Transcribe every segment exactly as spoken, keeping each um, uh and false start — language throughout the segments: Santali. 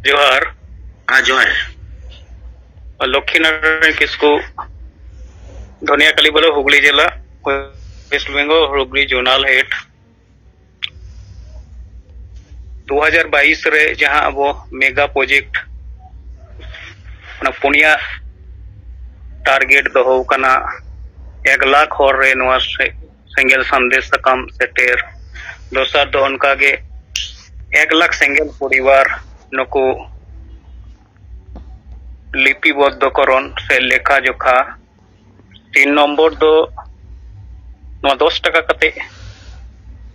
ᱡᱚᱦᱟᱨ᱾ ᱦᱮᱸ, ᱡᱚᱦᱟᱨ᱾ ᱞᱚᱠᱠᱷᱤ ᱱᱟᱨᱟᱭᱚᱱ ᱠᱤᱥᱠᱩ, ᱫᱷᱚᱱᱤᱭᱟ ᱠᱟᱞᱤᱵᱚᱞᱚ, ᱦᱩᱜᱽᱞᱤ ᱡᱮᱞᱟ, West Bengal, Hooghly zonal head. ᱫᱩ ᱦᱟᱡᱟᱨ ᱵᱟᱭᱤᱥ ᱨᱮ ᱡᱟᱦᱟᱸ ᱟᱵᱚ ᱢᱮᱜᱟ ᱯᱨᱚᱡᱮᱠᱴ, ᱚᱱᱟ ᱯᱩᱱᱭᱟ ᱴᱟᱨᱜᱮᱴ ᱫᱚᱦᱚ ᱠᱟᱱᱟ, ᱮᱠ ᱞᱟᱠᱷ ᱦᱚᱲ ᱨᱮ ᱱᱚᱣᱟ ᱥᱮ-, ᱥᱮᱸᱜᱮᱞ ᱥᱟᱸᱫᱮᱥ ᱥᱟᱠᱟᱢ ᱥᱮᱴᱮᱨ᱾ ᱫᱚᱥᱟᱨ ᱫᱚ ᱚᱱᱠᱟᱜᱮ ᱮᱠ ᱞᱟᱠᱷ ᱥᱮᱸᱜᱮᱞ ᱯᱚᱨᱤᱵᱟᱨ ᱱᱩᱠᱩ ᱞᱤᱯᱤᱵᱚᱫᱽᱫᱷᱚᱠᱚᱨᱚᱱ ᱥᱮ ᱞᱮᱠᱷᱟ ᱡᱚᱠᱷᱟ᱾ ᱛᱤᱱ ᱱᱚᱢᱵᱚᱨ ᱫᱚ ᱱᱚᱣᱟ ᱫᱚᱥ ᱴᱟᱠᱟ ᱠᱟᱛᱮ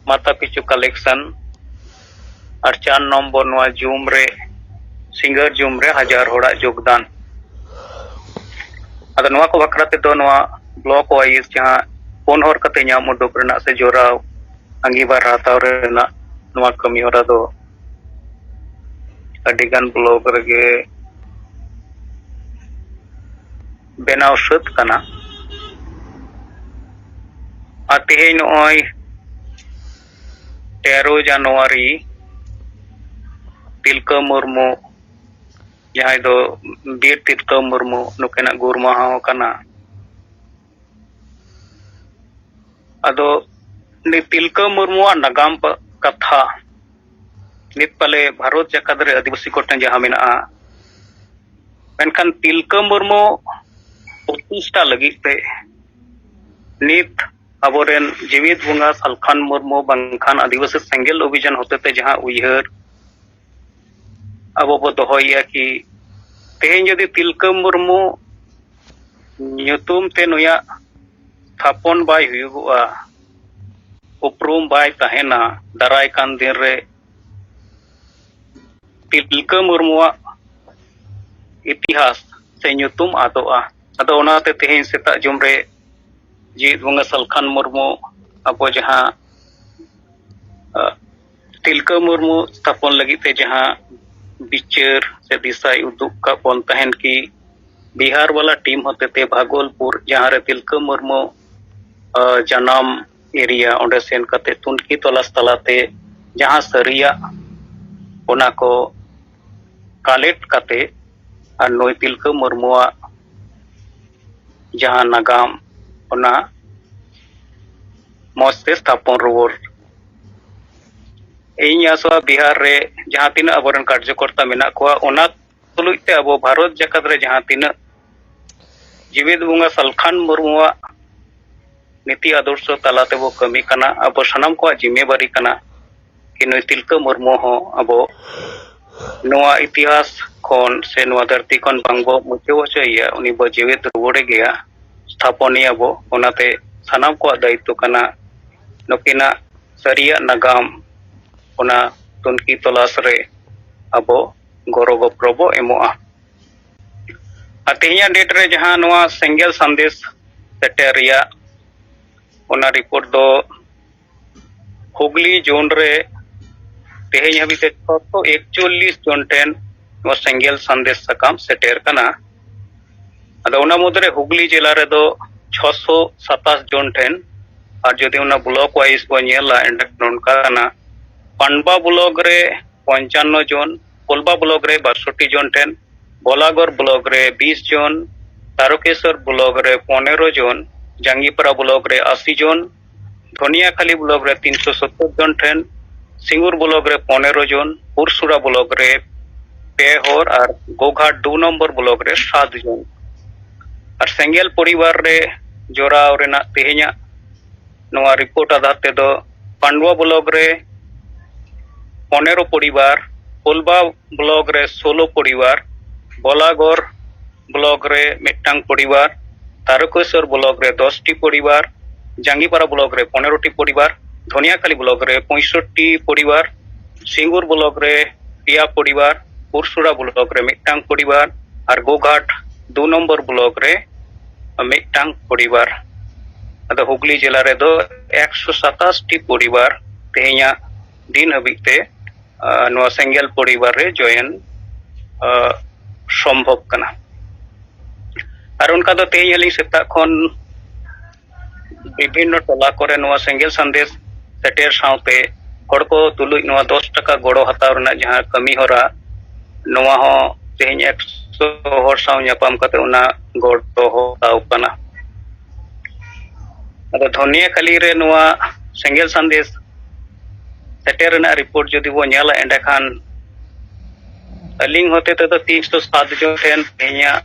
ᱢᱟᱛᱷᱟ ᱯᱤᱪᱷᱩ ᱠᱟᱞᱮᱠᱥᱚᱱ, ᱟᱨ ᱪᱟᱨ ᱱᱚᱢᱵᱚᱨ ᱱᱚᱣᱟ ᱡᱩᱢ ᱨᱮ, ᱥᱤᱸᱜᱟᱹᱨ ᱡᱩᱢ ᱨᱮ ᱦᱟᱡᱟᱨ ᱦᱚᱲᱟᱜ ᱡᱳᱜᱽᱫᱟᱱ᱾ ᱟᱫᱚ ᱱᱚᱣᱟ ᱠᱚ ᱵᱟᱠᱷᱨᱟ ᱛᱮᱫᱚ ᱱᱚᱣᱟ ᱵᱞᱚᱠ ᱣᱟᱭᱤᱡ ᱡᱟᱦᱟᱸ ᱯᱩᱱ ᱦᱚᱨ ᱠᱟᱛᱮ ᱧᱟᱢ ᱩᱰᱩᱠ ᱨᱮᱱᱟᱜ ᱥᱮ ᱡᱚᱨᱟᱣ ᱟᱸᱜᱤᱵᱷᱟᱨ ᱦᱟᱛᱟᱣ ᱨᱮᱱᱟᱜ ᱱᱚᱣᱟ ᱠᱟᱹᱢᱤ ᱦᱚᱨᱟ ᱫᱚ ᱟᱹᱰᱤᱜᱟᱱ ᱵᱞᱚᱠ ᱨᱮᱜᱮ ᱵᱮᱱᱟᱣ ᱥᱟᱹᱛ ᱠᱟᱱᱟ᱾ ᱟᱨ ᱛᱮᱦᱮᱧ ᱱᱚᱜᱼᱚᱭ ᱛᱮᱨᱚ ᱡᱟᱱᱩᱣᱟᱨᱤ ᱛᱤᱞᱠᱟᱹ ᱢᱩᱨᱢᱩ, ᱡᱟᱦᱟᱸᱭ ᱫᱚ ᱵᱤᱨ ᱛᱤᱞᱠᱟᱹ ᱢᱩᱨᱢᱩ, ᱱᱩᱠᱤᱱᱟᱜ ᱜᱩᱨ ᱢᱟᱦᱟ ᱦᱚᱸ ᱠᱟᱱᱟ᱾ ᱟᱫᱚ ᱩᱱᱤ ᱛᱤᱞᱠᱟᱹ ᱢᱩᱨᱢᱩᱣᱟᱜ ᱱᱟᱜᱟᱢ ᱯᱟ-, ᱠᱟᱛᱷᱟ ᱱᱤᱛ ᱯᱟᱞᱮ ᱵᱷᱟᱨᱚᱛ ᱡᱟᱠᱟᱛ ᱨᱮ ᱟᱹᱫᱤᱵᱟᱹᱥᱤ ᱠᱚᱴᱷᱮᱱ ᱡᱟᱦᱟᱸ ᱢᱮᱱᱟᱜᱼᱟ, ᱢᱮᱱᱠᱷᱟᱱ ᱛᱤᱞᱠᱟᱹ ᱢᱩᱨᱢᱩ ᱯᱨᱚᱛᱤᱥᱴᱷᱟ ᱞᱟᱹᱜᱤᱫ ᱛᱮ ᱱᱤᱛ ᱟᱵᱚᱨᱮᱱ ᱡᱤᱣᱤᱫ ᱵᱚᱸᱜᱟ ᱥᱟᱞᱠᱷᱟᱱ ᱢᱩᱨᱢᱩ ᱵᱟᱝᱠᱷᱟᱱ ᱟᱹᱫᱤᱵᱟᱹᱥᱤ ᱥᱮᱸᱜᱮᱞ ᱚᱵᱷᱤᱡᱟᱱ ᱦᱚᱛᱮᱛᱮ ᱡᱟᱦᱟᱸ ᱩᱭᱦᱟᱹᱨ ᱟᱵᱚ ᱵᱚ ᱫᱚᱦᱚᱭᱮᱭᱟ ᱠᱤ ᱛᱮᱦᱮᱧ ᱡᱩᱫᱤ ᱛᱤᱞᱠᱟᱹ ᱢᱩᱨᱢᱩ ᱧᱩᱛᱩᱢ ᱛᱮ ᱱᱩᱭᱟᱜ ᱛᱷᱟᱯᱚᱱ ᱵᱟᱭ ᱦᱩᱭᱩᱜᱚᱜᱼᱟ, ᱩᱯᱨᱩᱢ ᱵᱟᱭ ᱛᱟᱦᱮᱱᱟ, ᱫᱟᱨᱟᱭ ᱠᱟᱱ ᱫᱤᱱ ᱨᱮ ᱛᱤᱞᱠᱟᱹ ᱢᱩᱨᱢᱩᱣᱟᱜ ᱤᱛᱤᱦᱟᱥ ᱥᱮ ᱧᱩᱛᱩᱢ ᱟᱫᱚᱜᱼᱟ᱾ ᱟᱫᱚ ᱚᱱᱟᱛᱮ ᱛᱮᱦᱮᱧ ᱥᱮᱛᱟᱜ ᱡᱚᱢ ᱨᱮ ᱡᱤᱣᱤᱫ ᱵᱚᱸᱜᱟ ᱥᱟᱞᱠᱷᱟᱱ ᱢᱩᱨᱢᱩ ᱟᱵᱚ ᱡᱟᱦᱟᱸ, ᱟ, ᱛᱤᱞᱠᱟᱹ ᱢᱩᱨᱢᱩ ᱛᱷᱟᱯᱚᱱ ᱞᱟᱹᱜᱤᱫ ᱛᱮ ᱡᱟᱦᱟᱸ ᱵᱤᱪᱟᱹᱨ ᱥᱮ ᱫᱤᱥᱟᱭ ᱩᱫᱩᱜ ᱠᱟᱜ ᱵᱚᱱ ᱛᱟᱦᱮᱱ ᱠᱤ ᱵᱤᱦᱟᱨ ᱵᱟᱞᱟ ᱴᱤᱢ ᱦᱚᱛᱮᱛᱮ ᱵᱷᱟᱜᱚᱞᱯᱩᱨ, ᱡᱟᱦᱟᱸ ᱨᱮ ᱛᱤᱞᱠᱟᱹ ᱢᱩᱨᱢᱩ, ᱟ, ᱡᱟᱱᱟᱢ ᱮᱨᱤᱭᱟ, ᱚᱸᱰᱮ ᱥᱮᱱ ᱠᱟᱛᱮ ᱛᱩᱱᱠᱷᱤ ᱛᱚᱞᱟᱥ ᱛᱟᱞᱟᱛᱮ ᱡᱟᱦᱟᱸ ᱥᱟᱹᱨᱤᱭᱟᱜ ᱚᱱᱟ ᱠᱚ ᱠᱟᱞᱮᱠᱴ ᱠᱟᱛᱮ ᱟᱨ ᱱᱩᱭ ᱛᱤᱞᱠᱟᱹ ᱢᱩᱨᱢᱩᱣᱟᱜ ᱡᱟᱦᱟᱸ ᱱᱟᱜᱟᱢ, ᱚᱱᱟ ᱢᱚᱡᱽ ᱛᱮ ᱛᱷᱟᱯᱚᱱ ᱨᱩᱣᱟᱹᱲ᱾ ᱤᱧ ᱟᱥᱚᱜᱼᱟ, ᱵᱤᱦᱟᱨ ᱨᱮ ᱡᱟᱦᱟᱸ ᱛᱤᱱᱟᱹᱜ ᱟᱵᱚᱨᱮᱱ ᱠᱟᱨᱡᱚᱠᱚᱨᱛᱟ ᱢᱮᱱᱟᱜ ᱠᱚᱣᱟ, ᱚᱱᱟ ᱛᱩᱞᱩᱡ ᱛᱮ ᱟᱵᱚ ᱵᱷᱟᱨᱚᱛ ᱡᱟᱠᱟᱛ ᱨᱮ ᱡᱟᱦᱟᱸ ᱛᱤᱱᱟᱹᱜ ᱡᱤᱣᱮᱫ ᱵᱚᱸᱜᱟ ᱥᱟᱞᱠᱷᱟᱱ ᱢᱩᱨᱢᱩᱣᱟᱜ ᱱᱤᱛᱤ ᱟᱫᱚᱨᱥᱚ ᱛᱟᱞᱟ ᱛᱮᱵᱚ ᱠᱟᱹᱢᱤ ᱠᱟᱱᱟ, ᱟᱵᱚ ᱥᱟᱱᱟᱢ ᱠᱚᱣᱟᱜ ᱡᱤᱢᱢᱮᱵᱟᱨᱤ ᱠᱟᱱᱟ ᱠᱤ ᱱᱩᱭ ᱛᱤᱞᱠᱟᱹ ᱢᱩᱨᱢᱩ ᱦᱚᱸ ᱟᱵᱚ ᱱᱚᱣᱟ ᱤᱛᱤᱦᱟᱥ ᱠᱷᱚᱱ ᱥᱮ ᱱᱚᱣᱟ ᱫᱷᱟᱹᱨᱛᱤ ᱠᱷᱚᱱ ᱵᱟᱝ ᱵᱚ ᱢᱩᱪᱷᱟᱹᱣ ᱦᱚᱪᱚᱭᱮᱭᱟ, ᱩᱱᱤ ᱵᱚ ᱡᱤᱣᱮᱫ ᱨᱩᱣᱟᱹᱲᱮ ᱜᱮᱭᱟ, ᱥᱛᱷᱟᱯᱚᱱᱮᱭᱟ ᱵᱚ᱾ ᱚᱱᱟᱛᱮ ᱥᱟᱱᱟᱢ ᱠᱚᱣᱟᱜ ᱫᱟᱭᱤᱛᱛᱚ ᱠᱟᱱᱟ ᱱᱩᱠᱤᱱᱟᱜ ᱥᱟᱹᱨᱤᱭᱟᱜ ᱱᱟᱜᱟᱢ, ᱚᱱᱟ ᱛᱩᱱᱠᱷᱤ ᱛᱚᱞᱟᱥ ᱨᱮ ᱟᱵᱚ ᱜᱚᱲᱚ ᱜᱚᱯᱚᱲᱚ ᱵᱚ ᱮᱢᱚᱜᱼᱟ᱾ ᱟᱨ ᱛᱮᱦᱮᱧᱟᱜ ᱰᱮᱴ ᱨᱮ ᱡᱟᱦᱟᱸ ᱱᱚᱣᱟ ᱥᱮᱸᱜᱮᱞ ᱥᱟᱸᱫᱮᱥ ᱥᱮᱴᱮᱨ ᱨᱮᱭᱟᱜ ᱚᱱᱟ ᱨᱤᱯᱳᱨᱴ ᱫᱚ ᱦᱩᱜᱽᱞᱤ ᱡᱳᱱ ᱨᱮ ᱛᱮᱦᱮᱧ ᱦᱟᱹᱵᱤᱡ ᱛᱮ ᱪᱷᱚᱥᱚ ᱮᱠᱪᱚᱞᱞᱤᱥ ᱡᱚᱱ ᱴᱷᱮᱱ ᱱᱚᱣᱟ ᱥᱮᱸᱜᱮᱞ ᱥᱟᱸᱫᱮᱥ ᱥᱟᱠᱟᱢ ᱥᱮᱴᱮᱨ ᱠᱟᱱᱟ᱾ ᱟᱫᱚ ᱚᱱᱟ ᱢᱩᱫᱽᱨᱮ ᱦᱩᱜᱽᱞᱤ ᱡᱮᱞᱟ ᱨᱮᱫᱚ ᱪᱷᱚᱥᱚ ᱥᱟᱛᱟᱥ ᱡᱚᱱ ᱴᱷᱮᱱ, ᱟᱨ ᱡᱩᱫᱤ ᱚᱱᱟ ᱵᱞᱚᱠ ᱣᱟᱭᱤᱡ ᱵᱚᱱ ᱧᱮᱞᱟ, ᱮᱸᱰᱮᱠᱷᱟᱱ ᱱᱚᱝᱠᱟ ᱠᱟᱱᱟ, ᱯᱟᱱᱵᱟ ᱵᱞᱚᱠ ᱨᱮ ᱯᱚᱧᱪᱟᱱᱱᱚ ᱡᱚᱱ, ᱠᱳᱞᱵᱟ ᱵᱞᱚᱠ ᱨᱮ ᱵᱟᱥᱚᱴᱴᱤ ᱡᱚᱱ ᱴᱷᱮᱱ, ᱵᱚᱞᱟᱜᱚᱲ ᱵᱞᱚᱠ ᱨᱮ ᱵᱤᱥ ᱡᱚᱱ, ᱛᱟᱨᱚᱠᱮᱥᱚᱨ ᱵᱞᱚᱠ ᱨᱮ ᱯᱚᱱᱮᱨᱚ ᱡᱚᱱ, ᱡᱟᱝᱜᱤᱯᱟᱨᱟ ᱵᱞᱚᱠ ᱨᱮ ᱟᱥᱤ ᱡᱚᱱ, ᱫᱷᱚᱱᱤᱭᱟᱠᱷᱟᱞᱤ ᱵᱞᱚᱠ ᱨᱮ ᱛᱤᱱᱥᱚ ᱥᱚᱛᱛᱚᱨ ᱡᱚᱱ ᱴᱷᱮᱱ, ᱥᱤᱝᱜᱩᱨ ᱵᱞᱚᱠ ᱨᱮ ᱯᱚᱱᱮᱨᱚ ᱡᱚᱱ, ᱯᱩᱨᱥᱩᱲᱟ ᱵᱞᱚᱠ ᱨᱮ ᱯᱮ ᱦᱚᱲ ᱟᱨ ᱜᱳᱜᱷᱟᱴ ᱫᱩ ᱱᱚᱢᱵᱚᱨ ᱵᱞᱚᱠ ᱨᱮ ᱥᱟᱛ ᱡᱚᱱ᱾ ᱟᱨ ᱥᱮᱸᱜᱮᱞ ᱯᱚᱨᱤᱵᱟᱨ ᱨᱮ ᱡᱚᱲᱟᱣ ᱨᱮᱱᱟᱜ ᱛᱮᱦᱮᱧᱟᱜ ᱱᱚᱣᱟ ᱨᱤᱯᱳᱨᱴ ᱟᱫᱷᱟᱨ ᱛᱮᱫᱚ ᱯᱟᱱᱰᱩᱣᱟ ᱵᱞᱚᱠ ᱨᱮ ᱯᱚᱱᱮᱨᱚ ᱯᱚᱨᱤᱵᱟᱨ, ᱠᱳᱞᱵᱟ ᱵᱞᱚᱠ ᱨᱮ ᱥᱳᱞᱳ ᱯᱚᱨᱤᱵᱟᱨ, ᱵᱚᱞᱟᱜᱚᱲ ᱵᱞᱚᱠ ᱨᱮ ᱢᱤᱫᱴᱟᱝ ᱯᱚᱨᱤᱵᱟᱨ, ᱛᱟᱨᱚᱠᱮᱥᱚᱨ ᱵᱞᱚᱠ ᱨᱮ ᱫᱚᱥ ᱴᱤ ᱯᱚᱨᱤᱵᱟᱨ, ᱡᱟᱝᱜᱤᱯᱟᱨᱟ ᱵᱞᱚᱠ ᱨᱮ ᱯᱚᱱᱮᱨᱚ ᱴᱤ ᱯᱚᱨᱤᱵᱟᱨ, ᱫᱷᱚᱱᱤᱭᱟᱠᱷᱟᱞᱤ ᱵᱞᱚᱠ ᱨᱮ ᱯᱚᱸᱭᱥᱚᱴᱴᱤ ᱯᱚᱨᱤᱵᱟᱨ, ᱥᱤᱝᱜᱩᱨ ᱵᱞᱚᱠ ᱨᱮ ᱯᱮᱭᱟ ᱯᱚᱨᱤᱵᱟᱨ, ᱯᱩᱨᱥᱩᱲᱟ ᱵᱞᱚᱠ ᱨᱮ ᱢᱤᱫᱴᱟᱝ ᱯᱚᱨᱤᱵᱟᱨ ᱟᱨ ᱜᱳᱜᱷᱟᱴ ᱫᱩ ᱱᱚᱢᱵᱚᱨ ᱵᱞᱚᱠ ᱨᱮ ᱢᱤᱫᱴᱟᱝ ᱯᱚᱨᱤᱵᱟᱨ᱾ ᱟᱫᱚ ᱦᱩᱜᱽᱞᱤ ᱡᱮᱞᱟ ᱨᱮᱫᱚ ᱮᱠᱥᱚ ᱥᱟᱛᱟᱥ ᱴᱤ ᱯᱚᱨᱤᱵᱟᱨ ᱛᱮᱦᱮᱧᱟᱜ ᱫᱤᱱ ᱦᱟᱹᱵᱤᱡ ᱛᱮ, ᱟᱸ, ᱱᱚᱣᱟ ᱥᱮᱸᱜᱮᱞ ᱯᱚᱨᱤᱵᱟᱨ ᱨᱮ ᱡᱚᱭᱮᱱ, ᱟᱸ, ᱥᱚᱢᱵᱷᱚᱵ ᱠᱟᱱᱟ᱾ ᱟᱨ ᱚᱱᱠᱟ ᱫᱚ ᱛᱮᱦᱮᱧ ᱟᱹᱞᱤᱧ ᱥᱮᱛᱟᱜ ᱠᱷᱚᱱ ᱵᱤᱵᱷᱤᱱᱱᱚ ᱴᱚᱞᱟ ᱠᱚᱨᱮ ᱱᱚᱣᱟ ᱥᱮᱸᱜᱮᱞ ᱥᱟᱸᱫᱮᱥ ᱥᱮᱴᱮᱨ ᱥᱟᱶᱛᱮ ᱦᱚᱲ ᱠᱚ ᱛᱩᱞᱩᱡ ᱱᱚᱣᱟ ᱫᱚᱥ ᱴᱟᱠᱟ ᱜᱚᱲᱚ ᱦᱟᱛᱟᱣ ᱨᱮᱱᱟᱜ ᱡᱟᱦᱟᱸ ᱠᱟᱹᱢᱤ ᱦᱚᱨᱟ, ᱱᱚᱣᱟ ᱦᱚᱸ ᱛᱮᱦᱮᱧ ᱮᱠᱥᱚ ᱦᱚᱲ ᱥᱟᱶ ᱧᱟᱯᱟᱢ ᱠᱟᱛᱮ ᱚᱱᱟ ᱜᱚᱲ ᱫᱚᱦᱚ ᱦᱟᱛᱟᱣ ᱠᱟᱱᱟ᱾ ᱟᱫᱚ ᱫᱷᱚᱱᱤᱭᱟᱹ ᱠᱷᱟᱹᱞᱤ ᱨᱮ ᱱᱚᱣᱟ ᱥᱮᱸᱜᱮᱞ ᱥᱟᱸᱫᱮᱥ ᱥᱮᱴᱮᱨ ᱨᱮᱱᱟᱜ ᱨᱤᱯᱳᱨᱴ ᱡᱩᱫᱤ ᱵᱚᱱ ᱧᱮᱞᱟ, ᱮᱸᱰᱮᱠᱷᱟᱱ ᱟᱹᱞᱤᱧ ᱦᱚᱛᱮ ᱛᱮᱫᱚ ᱛᱤᱱᱥᱚ ᱥᱟᱛ ᱡᱚᱱ ᱴᱷᱮᱱ ᱛᱮᱦᱮᱧᱟᱜ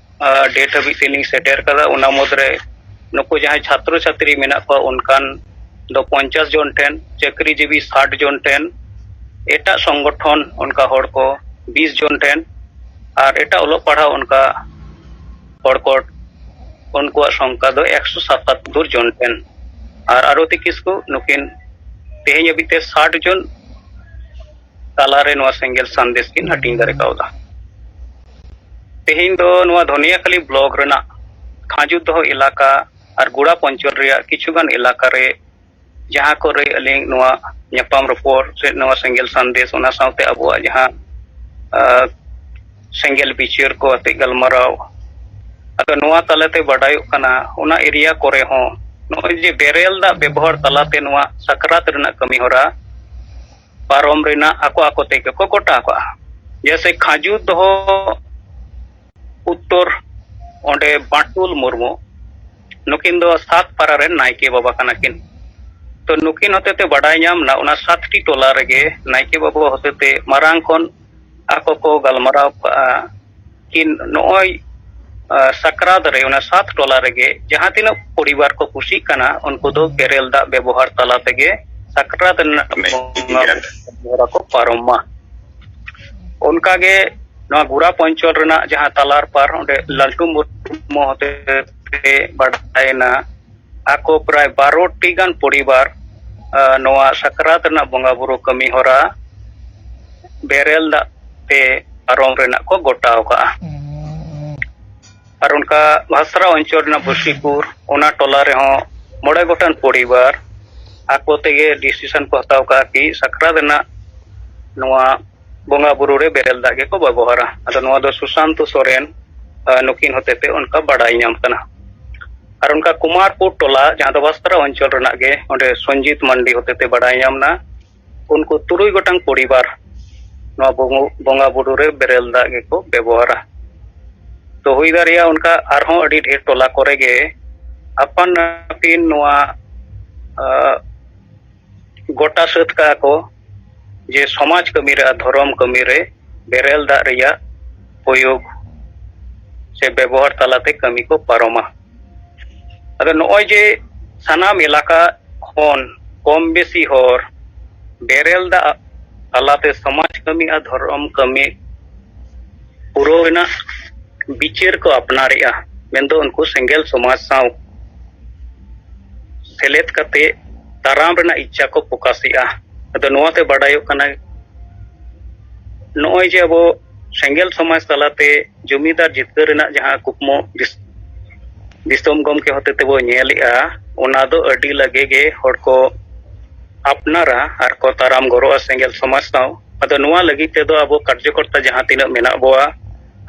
ᱰᱮᱴ ᱦᱟᱹᱵᱤᱡ ᱛᱮᱞᱤᱧ ᱥᱮᱴᱮᱨ ᱠᱟᱫᱟ᱾ ᱚᱱᱟ ᱢᱩᱫᱽᱨᱮ ᱱᱩᱠᱩ ᱡᱟᱦᱟᱸᱭ ᱪᱷᱟᱛᱨᱚ ᱪᱷᱟᱛᱨᱤ ᱢᱮᱱᱟᱜ ᱠᱚᱣᱟ, ᱚᱱᱠᱟᱱ ᱫᱚ ᱯᱚᱧᱪᱟᱥ ᱡᱚᱱ ᱴᱷᱮᱱ, ᱪᱟᱹᱠᱨᱤᱡᱤᱵᱤ ᱥᱟᱴ ᱡᱚᱱ ᱴᱷᱮᱱ, ᱮᱴᱟᱜ ᱥᱚᱝᱜᱚᱴᱷᱚᱱ ᱚᱱᱠᱟ ᱦᱚᱲ ᱠᱚ ᱵᱤᱥ ᱡᱚᱱ ᱴᱷᱮᱱ, ᱟᱨ ᱮᱴᱟᱜ ᱚᱞᱚᱜ ᱯᱟᱲᱦᱟᱣ ᱚᱱᱠᱟ ᱦᱚᱲ ᱠᱚ, ᱩᱱᱠᱩᱣᱟᱜ ᱥᱚᱝᱠᱷᱟ ᱫᱚ ᱮᱠᱥᱚ ᱥᱟᱛᱟᱛᱛᱳᱨ ᱡᱚᱱ ᱴᱷᱮᱱ᱾ ᱟᱨ ᱟᱨᱚᱛᱤ ᱠᱤᱥᱠᱩ ᱱᱩᱠᱤᱱ ᱛᱮᱦᱮᱧ ᱦᱟᱹᱵᱤᱡ ᱛᱮ ᱥᱟᱴ ᱡᱚᱱ ᱛᱟᱞᱟᱨᱮ ᱱᱚᱣᱟ ᱥᱮᱸᱜᱮᱞ ᱥᱟᱸᱫᱮᱥ ᱠᱤᱱ ᱦᱟᱹᱴᱤᱧ ᱫᱟᱲᱮ ᱠᱟᱣᱫᱟ᱾ ᱛᱮᱦᱮᱧ ᱫᱚ ᱱᱚᱣᱟ ᱫᱷᱚᱱᱤᱭᱟᱠᱷᱟᱞᱤ ᱵᱞᱚᱠ ᱨᱮᱱᱟᱜ ᱠᱷᱟᱸᱡᱩ ᱫᱚᱦᱚ ᱮᱞᱟᱠᱟ ᱟᱨ ᱜᱩᱲᱟ ᱯᱚᱧᱪᱚᱞ ᱨᱮᱭᱟᱜ ᱠᱤᱪᱷᱩᱜᱟᱱ ᱮᱞᱟᱠᱟ ᱨᱮ ᱡᱟᱦᱟᱸ ᱠᱚᱨᱮ ᱟᱹᱞᱤᱧ ᱱᱚᱣᱟ ᱧᱟᱯᱟᱢ ᱨᱚᱯᱚᱲ ᱥᱮ ᱱᱚᱣᱟ ᱥᱮᱸᱜᱮᱞ ᱥᱟᱸᱫᱮᱥ, ᱚᱱᱟ ᱥᱟᱶᱛᱮ ᱟᱵᱚᱣᱟᱜ ᱡᱟᱦᱟᱸ, ᱟ, ᱥᱮᱸᱜᱮᱞ ᱵᱤᱪᱟᱹᱨ ᱠᱚ ᱟᱛᱮ ᱜᱟᱞᱢᱟᱨᱟᱣ, ᱟᱫᱚ ᱱᱚᱣᱟ ᱛᱟᱞᱟᱛᱮ ᱵᱟᱰᱟᱭᱚᱜ ᱠᱟᱱᱟ, ᱚᱱᱟ ᱮᱨᱤᱭᱟ ᱠᱚᱨᱮ ᱦᱚᱸ ᱱᱚᱜᱼᱚᱭ ᱡᱮ ᱵᱮᱨᱮᱞ ᱫᱟᱜ ᱵᱮᱵᱚᱦᱟᱨ ᱛᱟᱞᱟᱛᱮ ᱱᱚᱣᱟ ᱥᱟᱠᱨᱟᱛ ᱨᱮᱱᱟᱜ ᱠᱟᱹᱢᱤ ᱦᱚᱨᱟ ᱯᱟᱨᱚᱢ ᱨᱮᱱᱟᱜ ᱟᱠᱚ ᱟᱠᱚ ᱛᱮᱜᱮ ᱠᱚ ᱜᱚᱴᱟ ᱠᱟᱜᱼᱟ᱾ ᱡᱮᱭᱥᱮ ᱠᱷᱟᱸᱡᱩ ᱫᱚᱦᱚ ᱩᱛᱛᱚᱨ, ᱚᱸᱰᱮ ᱵᱟᱴᱩᱞ ᱢᱩᱨᱢᱩ, ᱱᱩᱠᱤᱱ ᱫᱚ ᱥᱟᱛ ᱯᱟᱨᱟ ᱨᱮᱱ ᱱᱟᱭᱠᱮ ᱵᱟᱵᱟ ᱠᱟᱱᱟ ᱠᱤᱱ᱾ ᱛᱚ ᱱᱩᱠᱤᱱ ᱦᱚᱛᱮᱛᱮ ᱵᱟᱰᱟᱭ ᱧᱟᱢ ᱱᱟ, ᱚᱱᱟ ᱥᱟᱛᱴᱤ ᱴᱚᱞᱟ ᱨᱮᱜᱮ ᱱᱟᱭᱠᱮ ᱵᱟᱵᱟ ᱦᱚᱛᱮᱛᱮ ᱢᱟᱨᱟᱝ ᱠᱷᱚᱱ ᱟᱠᱚ ᱠᱚ ᱜᱟᱞᱢᱟᱨᱟᱣ ᱠᱟᱜᱼᱟ ᱠᱤ ᱱᱚᱜᱼᱚᱭ, ᱟ, ᱥᱟᱠᱨᱟᱛ ᱨᱮ ᱚᱱᱟ ᱥᱟᱛ ᱴᱚᱞᱟ ᱨᱮᱜᱮ ᱡᱟᱦᱟᱸ ᱛᱤᱱᱟᱹᱜ ᱯᱚᱨᱤᱵᱟᱨ ᱠᱚ ᱠᱩᱥᱤᱜ ᱠᱟᱱᱟ, ᱩᱱᱠᱩ ᱫᱚ ᱵᱮᱨᱮᱞ ᱫᱟᱜ ᱵᱮᱵᱚᱦᱟᱨ ᱛᱟᱞᱟ ᱛᱮᱜᱮ ᱥᱟᱠᱨᱟᱛ ᱨᱮᱱᱟᱜ ᱵᱚᱸᱜᱟ ᱵᱩᱨᱩ ᱦᱚᱨᱟ ᱠᱚ ᱯᱟᱨᱚᱢ ᱢᱟ᱾ ᱚᱱᱠᱟᱜᱮ ᱱᱚᱣᱟ ᱜᱩᱨᱟ ᱯᱚᱧᱪᱚᱞ ᱨᱮᱱᱟᱜ ᱡᱟᱦᱟᱸ ᱛᱟᱞᱟᱨ ᱯᱟᱨ, ᱚᱸᱰᱮ ᱞᱟᱞᱴᱩ ᱢᱩᱨᱢᱩ ᱦᱚᱛᱮ ᱛᱮ ᱵᱟᱰᱟᱭᱮᱱᱟ, ᱟᱠᱚ ᱯᱨᱟᱭ ᱵᱟᱨᱚ ᱴᱤ ᱜᱟᱱ ᱯᱚᱨᱤᱵᱟᱨ, ᱟ, ᱱᱚᱣᱟ ᱥᱟᱠᱨᱟᱛ ᱨᱮᱱᱟᱜ ᱵᱚᱸᱜᱟ ᱵᱩᱨᱩ ᱠᱟᱹᱢᱤ ᱦᱚᱨᱟ ᱵᱮᱨᱮᱞ ᱫᱟᱜ ᱛᱮ ᱯᱟᱨᱚᱢ ᱨᱮᱱᱟᱜ ᱠᱚ ᱜᱚᱴᱟᱣ ᱠᱟᱜᱼᱟ᱾ ᱟᱨ ᱚᱱᱠᱟ ᱵᱷᱟᱥᱨᱟ ᱚᱧᱪᱚᱞ ᱨᱮᱱᱟᱜ ᱵᱚᱥᱤᱯᱩᱨ, ᱚᱱᱟ ᱴᱚᱞᱟ ᱨᱮᱦᱚᱸ ᱢᱚᱬᱮ ᱜᱚᱴᱟᱝ ᱯᱚᱨᱤᱵᱟᱨ ᱟᱠᱚ ᱛᱮᱜᱮ ᱰᱤᱥᱤᱥᱚᱱ ᱠᱚ ᱦᱟᱛᱟᱣ ᱠᱟᱜᱼᱟ ᱠᱤ ᱥᱟᱠᱨᱟᱛ ᱨᱮᱱᱟᱜ ᱱᱚᱣᱟ ᱵᱚᱸᱜᱟ ᱵᱩᱨᱩ ᱨᱮ ᱵᱮᱨᱮᱞ ᱫᱟᱜ ᱜᱮᱠᱚ ᱵᱮᱵᱚᱦᱟᱨᱟ᱾ ᱟᱫᱚ ᱱᱚᱣᱟ ᱫᱚ ᱥᱩᱥᱟᱱᱛᱚ ᱥᱚᱨᱮᱱ, ᱟ, ᱱᱩᱠᱤᱱ ᱦᱚᱛᱮᱛᱮ ᱚᱱᱠᱟ ᱵᱟᱰᱟᱭ ᱧᱟᱢ ᱠᱟᱱᱟ᱾ ᱟᱨ ᱚᱱᱠᱟ ᱠᱩᱢᱟᱨᱯᱩᱨ ᱴᱚᱞᱟ, ᱡᱟᱦᱟᱸ ᱫᱚ ᱵᱟᱥᱛᱨᱟ ᱚᱧᱪᱚᱞ ᱨᱮᱱᱟᱜ ᱜᱮ, ᱚᱸᱰᱮ ᱥᱚᱧᱡᱤᱛ ᱢᱟᱱᱰᱤ ᱦᱚᱛᱮᱛᱮ ᱵᱟᱰᱟᱭ ᱧᱟᱢ ᱮᱱᱟ᱾ ᱩᱱᱠᱩ ᱛᱩᱨᱩᱭ ᱜᱚᱴᱟᱝ ᱯᱚᱨᱤᱵᱟᱨ ᱱᱚᱣᱟ ᱵᱚᱸᱜᱟ ᱵᱩᱨᱩ ᱨᱮ ᱵᱮᱨᱮᱞ ᱫᱟᱜ ᱜᱮᱠᱚ ᱵᱮᱵᱚᱦᱟᱨᱟ᱾ ᱛᱚ ᱦᱩᱭ ᱫᱟᱲᱮᱭᱟᱜᱼᱟ ᱚᱱᱠᱟ ᱟᱨᱦᱚᱸ ᱟᱹᱰᱤ ᱰᱷᱮᱨ ᱴᱚᱞᱟ ᱠᱚᱨᱮ ᱜᱮ ᱟᱯᱟᱱ ᱟᱹᱯᱤᱱ ᱱᱚᱣᱟ ᱜᱚᱴᱟ ᱥᱟᱹᱛ ᱠᱟᱜᱼᱟ ᱠᱚ ᱡᱮ ᱥᱚᱢᱟᱡᱽ ᱠᱟᱹᱢᱤ ᱨᱮ ᱟᱨ ᱫᱷᱚᱨᱚᱢ ᱠᱟᱹᱢᱤ ᱨᱮ ᱵᱮᱨᱮᱞ ᱫᱟᱜ ᱨᱮᱭᱟᱜ ᱯᱨᱚᱭᱳᱜᱽ ᱥᱮ ᱵᱮᱵᱚᱦᱟᱨ ᱛᱟᱞᱟᱛᱮ ᱠᱟᱹᱢᱤ ᱠᱚ ᱯᱟᱨᱚᱢᱟ᱾ ᱟᱫᱚ ᱱᱚᱜᱼᱚᱭ ᱡᱮ ᱥᱟᱱᱟᱢ ᱮᱞᱟᱠᱟ ᱠᱷᱚᱱ ᱠᱚᱢ ᱵᱮᱥᱤ ᱦᱚᱲ ᱵᱮᱨᱮᱞ ᱫᱟᱜ ᱛᱟᱞᱟᱛᱮ ᱥᱚᱢᱟᱡᱽ ᱠᱟᱹᱢᱤ ᱟᱨ ᱫᱷᱚᱨᱚᱢ ᱠᱟᱹᱢᱤ ᱯᱩᱨᱟᱹᱣ ᱨᱮᱱᱟᱜ ᱵᱤᱪᱟᱹᱨ ᱠᱚ ᱟᱯᱱᱟᱨᱮᱜᱼᱟ, ᱢᱮᱱᱫᱚ ᱩᱱᱠᱩ ᱥᱮᱸᱜᱮᱞ ᱥᱚᱢᱟᱡᱽ ᱥᱟᱶ ᱥᱮᱞᱮᱫ ᱠᱟᱛᱮ ᱛᱟᱨᱟᱢ ᱨᱮᱱᱟᱜ ᱤᱪᱪᱷᱟ ᱠᱚ ᱯᱨᱚᱠᱟᱥᱮᱜᱼᱟ᱾ ᱟᱫᱚ ᱱᱚᱣᱟᱛᱮ ᱵᱟᱰᱟᱭᱚᱜ ᱠᱟᱱᱟ ᱱᱚᱜᱼᱚᱭ ᱡᱮ ᱟᱵᱚ ᱥᱮᱸᱜᱮᱞ ᱥᱚᱢᱟᱡᱽ ᱛᱟᱞᱟᱛᱮ ᱡᱚᱢᱤᱫᱟᱨ ᱡᱤᱛᱠᱟᱹᱨ ᱨᱮᱱᱟᱜ ᱡᱟᱦᱟᱸ ᱠᱩᱠᱢᱩ ᱫᱤᱥᱚᱢ ᱜᱚᱢᱠᱮ ᱦᱚᱛᱮ ᱛᱮᱵᱚ ᱧᱮᱞᱮᱜᱼᱟ, ᱚᱱᱟ ᱫᱚ ᱟᱹᱰᱤ ᱞᱟᱜᱮ ᱜᱮ ᱦᱚᱲ ᱠᱚ ᱟᱯᱱᱟᱨᱟ ᱟᱨ ᱠᱚ ᱛᱟᱨᱟᱢ ᱜᱚᱨᱚᱜᱼᱟ ᱥᱮᱸᱜᱮᱞ ᱥᱚᱢᱟᱡᱽ ᱥᱟᱶ᱾ ᱟᱫᱚ ᱱᱚᱣᱟ ᱞᱟᱹᱜᱤᱫ ᱛᱮᱫᱚ ᱟᱵᱚ ᱠᱟᱨᱡᱚᱠᱚᱨᱛᱟ ᱡᱟᱦᱟᱸ ᱛᱤᱱᱟᱹᱜ ᱢᱮᱱᱟᱜ ᱵᱚᱣᱟ,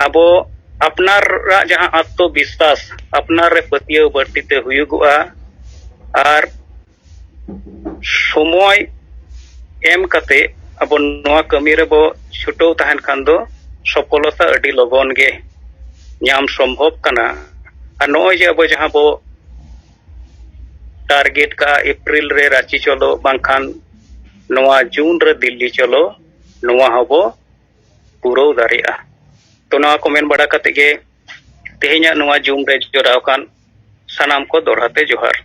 ᱟᱵᱚ ᱟᱯᱱᱟᱨᱟᱜ ᱡᱟᱦᱟᱸ ᱟᱛᱢᱚ ᱵᱤᱥᱣᱟᱥ, ᱟᱯᱱᱟᱨ ᱨᱮ ᱯᱟᱹᱛᱭᱟᱹᱣ ᱵᱟᱹᱲᱛᱤ ᱛᱮ ᱦᱩᱭᱩᱜᱚᱜᱼᱟ᱾ ᱟᱨ ᱥᱚᱢᱚᱭ ᱮᱢ ᱠᱟᱛᱮ ᱟᱵᱚ ᱱᱚᱣᱟ ᱠᱟᱹᱢᱤ ᱨᱮᱵᱚ ᱪᱷᱩᱴᱟᱹᱣ ᱛᱟᱦᱮᱱ ᱠᱷᱟᱱ ᱫᱚ ᱥᱚᱯᱷᱚᱞᱚᱛᱟ ᱟᱹᱰᱤ ᱞᱚᱜᱚᱱ ᱜᱮ ᱧᱟᱢ ᱥᱚᱢᱵᱷᱚᱵ ᱠᱟᱱᱟ᱾ ᱟᱨ ᱱᱚᱜᱼᱚᱭ ᱡᱮ ᱟᱵᱚ ᱡᱟᱦᱟᱸ ᱵᱚ ᱴᱟᱨᱜᱮᱴ ᱠᱟᱜᱼᱟ ᱮᱯᱨᱤᱞ ᱨᱮ ᱨᱟᱸᱪᱤ ᱪᱚᱞᱚ, ᱵᱟᱝᱠᱷᱟᱱ ᱱᱚᱣᱟ ᱡᱩᱱ ᱨᱮ ᱫᱤᱞᱞᱤ ᱪᱚᱞᱚ, ᱱᱚᱣᱟ ᱦᱚᱸᱵᱚ ᱯᱩᱨᱟᱹᱣ ᱫᱟᱲᱮᱭᱟᱜᱼᱟ᱾ ᱛᱚ ᱱᱚᱣᱟ ᱠᱚ ᱢᱮᱱ ᱵᱟᱲᱟ ᱠᱟᱛᱮ ᱜᱮ ᱛᱮᱦᱮᱧᱟᱜ ᱱᱚᱣᱟ ᱡᱩᱢ ᱨᱮ ᱡᱚᱲᱟᱣ ᱟᱠᱟᱱ ᱥᱟᱱᱟᱢ ᱠᱚ ᱫᱚᱲᱦᱟ ᱛᱮ ᱡᱚᱦᱟᱨ᱾